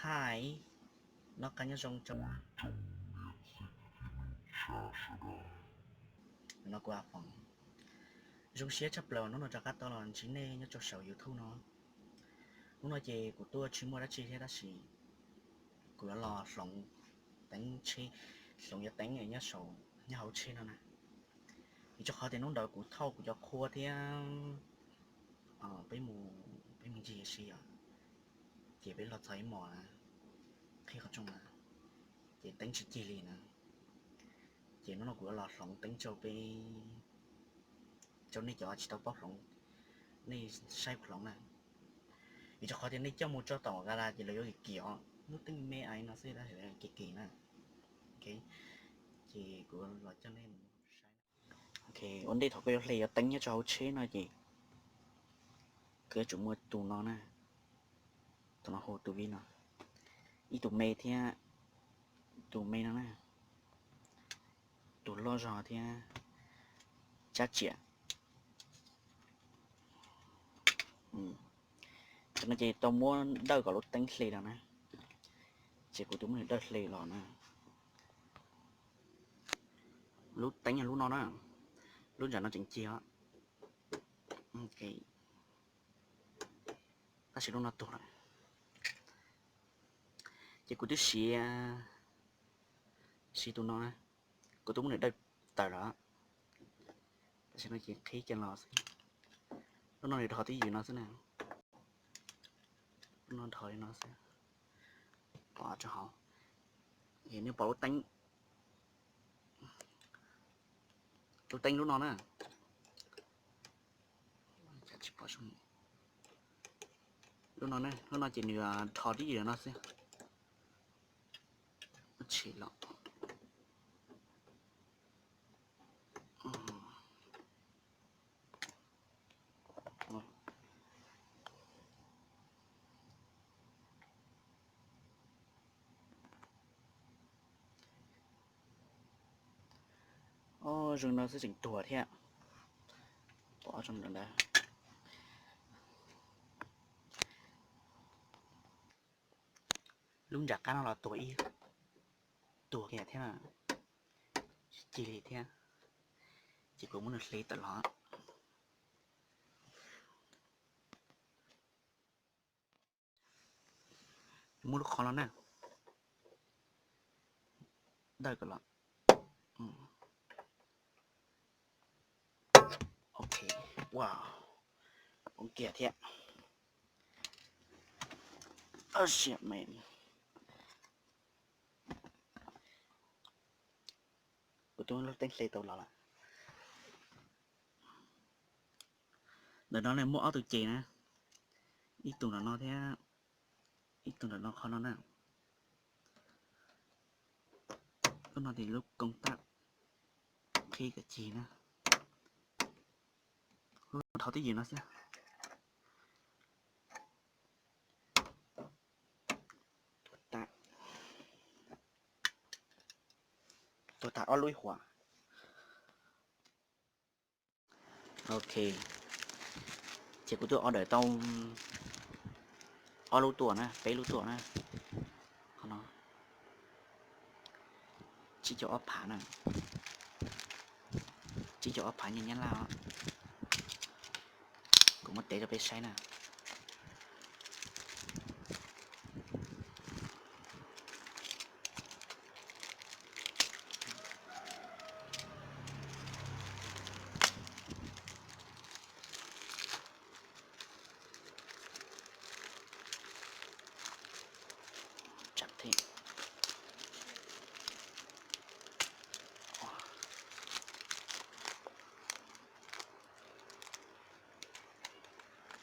Hais, noj qab nyob zoo rau no kuv a foom. Zoo siab tshaj plaws hnub no rov qab tau los ntsib nej nyob rau saum YouTube no. Hnub no ces kuv tuaj tsis muaj dab tsi thiab tab sis kuv yuav los hloov teeb tsheb, hloov yuav teeb nyob saum, nyob hauv tsheb no na. Vim rau qhov tias hnub ntawd kuv thauj kuv cov qhua thiab peb mus, peb mus ncig si os, ces peb los txog ib hmos na, qhib qhov rooj na, ces teeb tsis cig li na. Ces hnub no kuv yuav los hloov teeb rau peb, rau nej cov tsis tau paub hloov, nej saib kuv hloov na. Vim rau qhov tias nej coj mus rau tom gas las ces lawv yuav kim kim os, lub teeb me me no xwb tab sis lawv kim kim na. Ces kuv los coj nej mus saib. Ua ntej thaum koj yuav hle yuav teeb nyob rau hauv tsheb no ces koj yuav tsum muaj tus no na, tus no hu tus vib no, ib tus me thiab tus me no na, tus loj zog thiab tsab tsiam. Tam no ces tau muab dawj kom lub teeb hle los na, ces kuv twb muab nws dawj hle los na. Lub teeb yog lub no na, lub ntsam no tseem cig os. Tab sis lub no tuag lawm. Ces kuv twb siv, siv tus no na, kuv twb muab nws dawj tawm los. Tam sim no ces qhib kiag los xwb. Lub no nws dhos twj ywm no xwb na. Lub no dhos li no xwb. Pov rau hauv. Nej pom lub teeb, lub teeb lub no na. Lub no, lub no ces nws dhos twj ywm no xwb. Tsis los. Ob, zoo no xwb tseem tuag thiab. Pov rau ntawd. Lub nram qab no los tuag ib, tuag kiag thiab, tsis cig li thiab. Ces kuv muab nws hle tawm los. Muab lub qhov los na, dawj kom los. Ok, wow, poob kiag thiab. Kuv twb muab lub teeb hle tau los lawm. Ntawm no muaj ob tug ces na, ib tug ntawm no thiab ib tug ntawm no qhov no na. Lub no ces lub koob tab qhib kom cig na. Lub no dhos twj ywm no xwb. Tuag tas, tuag tas ob lub ib huam. Ok, ces kuv twb order tau ob lub tuaj na, peb lub tuaj na. Qhov no tsib caug ob phav na, tsib caug ob phav nyiaj Nyab Laj os. Kuv muab tev rau peb saib na.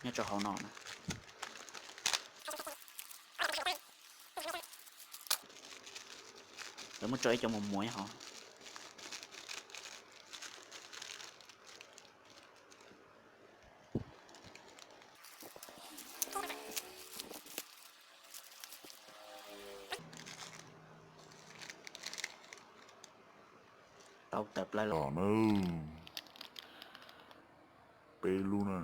Nyob rau hauv no na. Lawv muab tso ib co mus muav hauv. Tau tawm plaws los na. Peb lub na.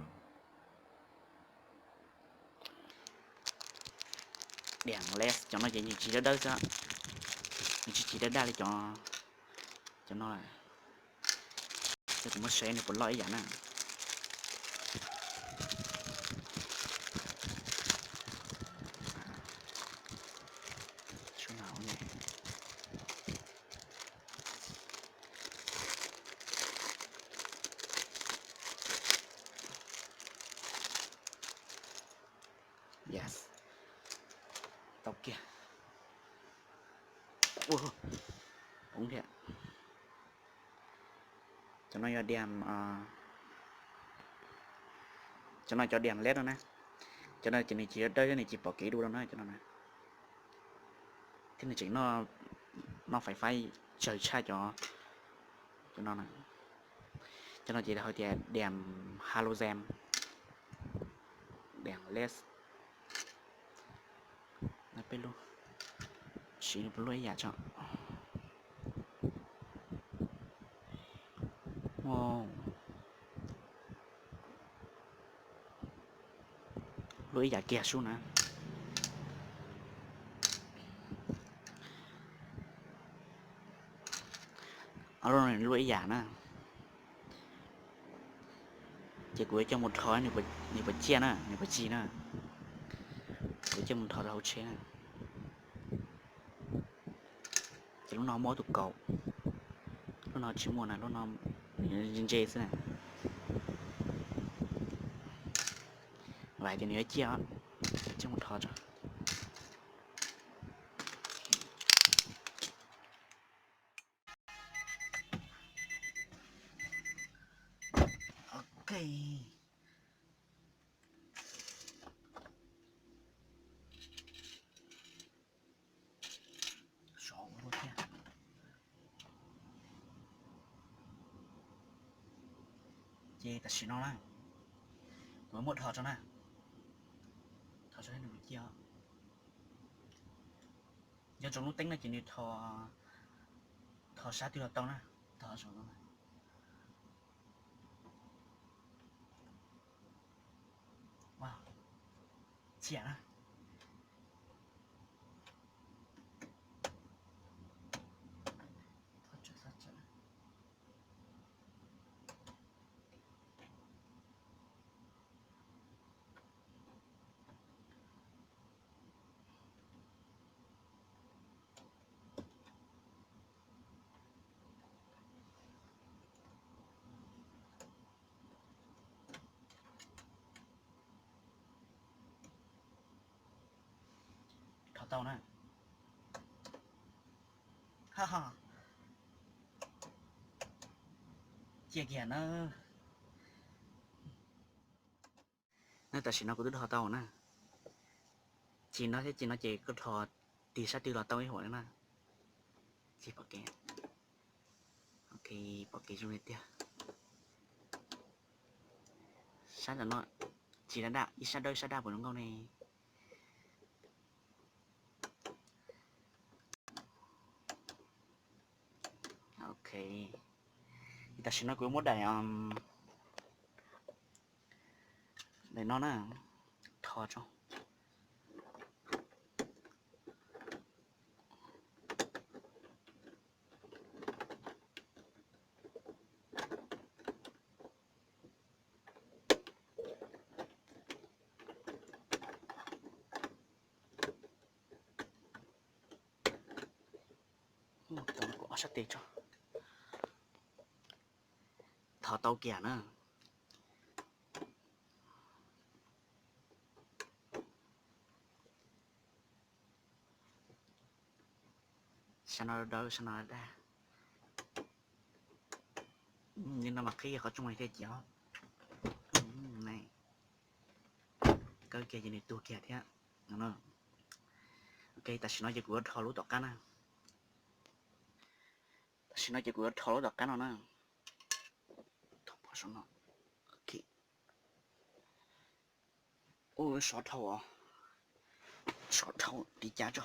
Diam led cov no ces nws tsis dawb dawb xwb, nws tsis tsis dawb daj li cov, cov no. Ces kuv muab saib nws puas loj ib yam na. Yes, tau kiag. Ua, poob thiab. Cov no yog diam, cov no cov diam led no na. Cov no ces nws tsis dawb thiab nws tsis pom kev dua lawm na cov no na. Thiab nws tseem noj, noj fais faib tsawg tshaj cov, cov no na. Cov no ces hais tias diam halogen, diam led. Peb lub, siv nws puas luaj ib yam tso. Luaj ib yam kiag sub na. Luaj ib yam na. Ces kuv yuav coj mus rho nws puas ciaj na, nws puas ci na. Kuv coj mus rho rau hauv tsheb na. Ces lub no muaj ob tug kaus, lub no tsis muaj na, lub no nws ntse ntse xwb na. Vam tias nws yuav ciaj, coj mus rho tso. Ok. Sov ua luaj thiab. Ces tam sim no na, kuv muab rho tso na. Rho tso nws cia. Nyob rau lub teeb no ces nws rho, rho sab twg los tau na. Rho saum no na. Ua, txhiam na. Rho tau na. Ha ha. Cia kiag na. Na tam sim no kuv twb rho tau na. Ces no thiab ces no ces koj rho tig sab twg los tau ib huam na. Ces pom kev, ok, pom kev zoo li tiag. Sab no tsis daj daj, ib sab dawb ib sab daj puas zoo nkauj ne? Ok, tam sim no kuv muab daim, daim no na, rho tso. Sab tes tso. Thov tau kiag na. Sab no dawb, sab no daj. Li no mas qhib qhov rooj li thiaj ci os. Kaw kiag ces nws tuag kiag thiab. Ok, tam sim no ces kuv yuav rho lub tom qab na. Tam sim no ces kuv yuav rho lub tom qab no na. Ua, sov dhau os. Sov dhau tiv cav tso.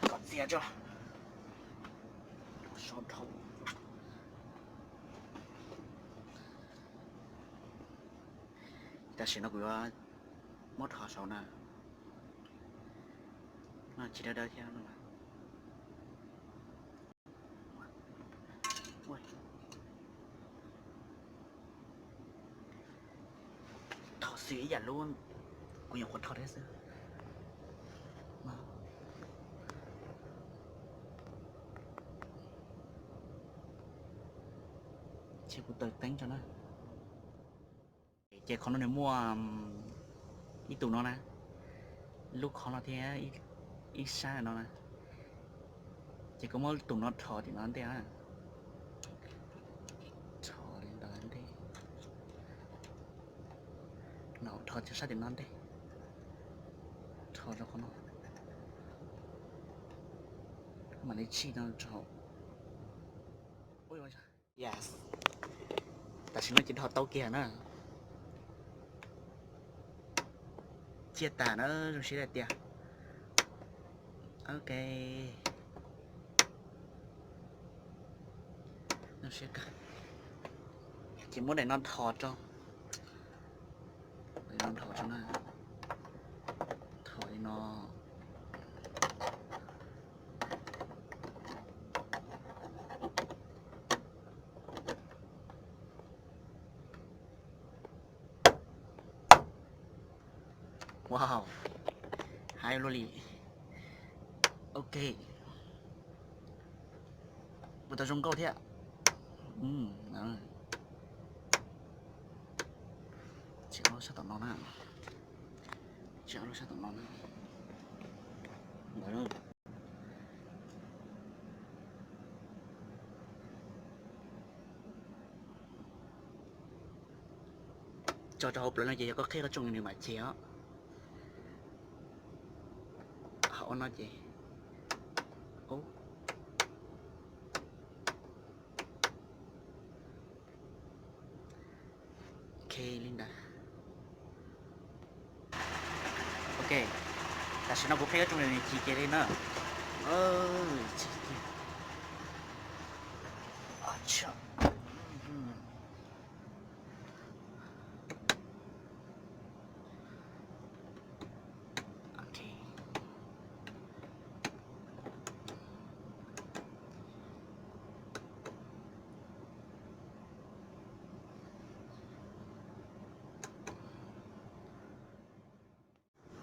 Kom txias tso. Saum dhau. Tam sim no kuv yuav muab rho saud na. No tsis dawb dawb thiab no. Rho xwb ib yam lub kuv nyuam qhuav rho thiab xwb. Ces kuv taws teeb tso na. Ces qhov no nws muaj ib tug no na, lub qhov no thiab ib sab no na. Ces koj muab tus no rho tim no ntej, rho li ntawd ntej, no rho cov sab tim no ntej, rho rau qhov no, mam li tsij no rau. Yes. Tam sim no ces dhos tau kiag na. Ciaj tas na, zoo siab hais tias. Ok. Zoo siab kawg. Ces muab daim no dhos rau. Daim no dhos rau na. Dhos li no. Wow, hais luaj li. Ok. Puas tau zoo nkauj thiab? Tsis ob lub sab tom no na. Tsis ob lub sab tom no na. Ntawd. Tso rau hauv plawv no ces yog koj qhib qhov rooj nws mam ceg os. Hauv no ces, ok li ntawd. Ok, tam sim no kuv qhib qhov rooj nws ci ces li na.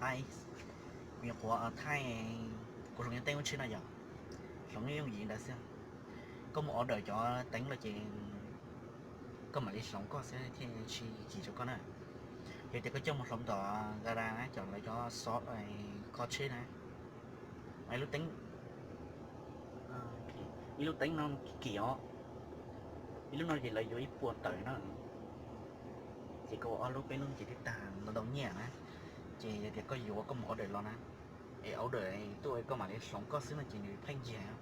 Hais, kuv nyuam qhuav thaij kuv hloov yog teeb ub tshib no yog, hloov yooj yim ntawd xwb. Koj mus order cov teeb los ces koj mam li hloov koj xwb thiaj tsis kim rau koj na. Yog tias koj coj mus hloov tom gara na, cov lawv cov xov kho tsheb na, ib lub teeb, ib lub teeb no kim os, ib lub no ces lawv yuav ib puas tawm na. Ces koj ua ob lub peb lub ces twb tag ntau ntau nyiaj na. Ces yog tias koj yuav koj mus order los na, es order tuaj koj mam li hloov koj xwb no ces nws pheej nyiag.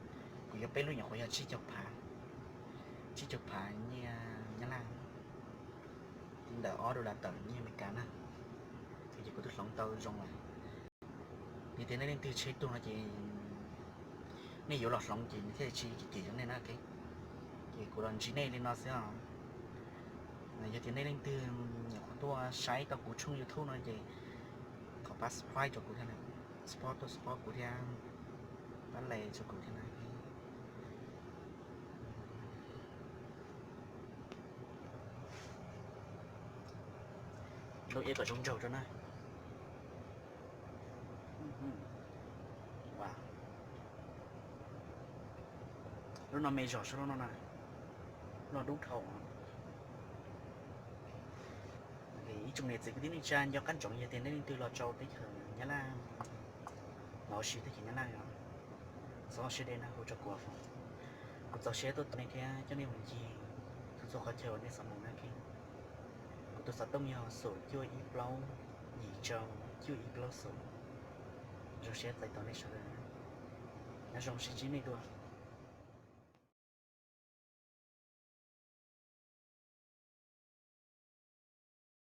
Kuv yuav peb lub nyuam qhuav yog tsib caug phav, tsib caug phav nyiaj Nyab Laj, ntawm ob dollar tawm nyiaj Amelikas na. Ces kuv twb hloov tau zoo lawm. Yog tias nej leej twg tseb tuag no ces nej yuav los hloov ces nws thiaj tsis kim rau nej na. Ces kuv los ntsib nej li no xwb os. Yog tias nej leej twg nyuam qhuav tuaj saib tau kuv tshooj YouTube no ces thov pab subscribe rau kuv thiab, support tuaj support kuv thiab, pab like rau kuv thiab na. Lub iab kom zoo nraug rau na. Lub no me zog sab lub no na, lub no dub dhau. Ib tsoom niam txiv kwv tij neej tsa nco qab ntsoov, yog tias nej leej twg los rau teb chaws Nyab Laj, los ua si teb chaws Nyab Laj, txhob siab deb na, hu rau kuv. Kuv txaus siab tuaj tos nej thiab coj nej mus ncig txhua txhua qhov chaw uas nej xav mus na. Kuv tus xov tooj yog xoom cuaj ib plaub yim rau cuaj ib plaub xoom. Zoo siab txais tos nej sawv daws. Nyob zoo, sib ntsib nej dua.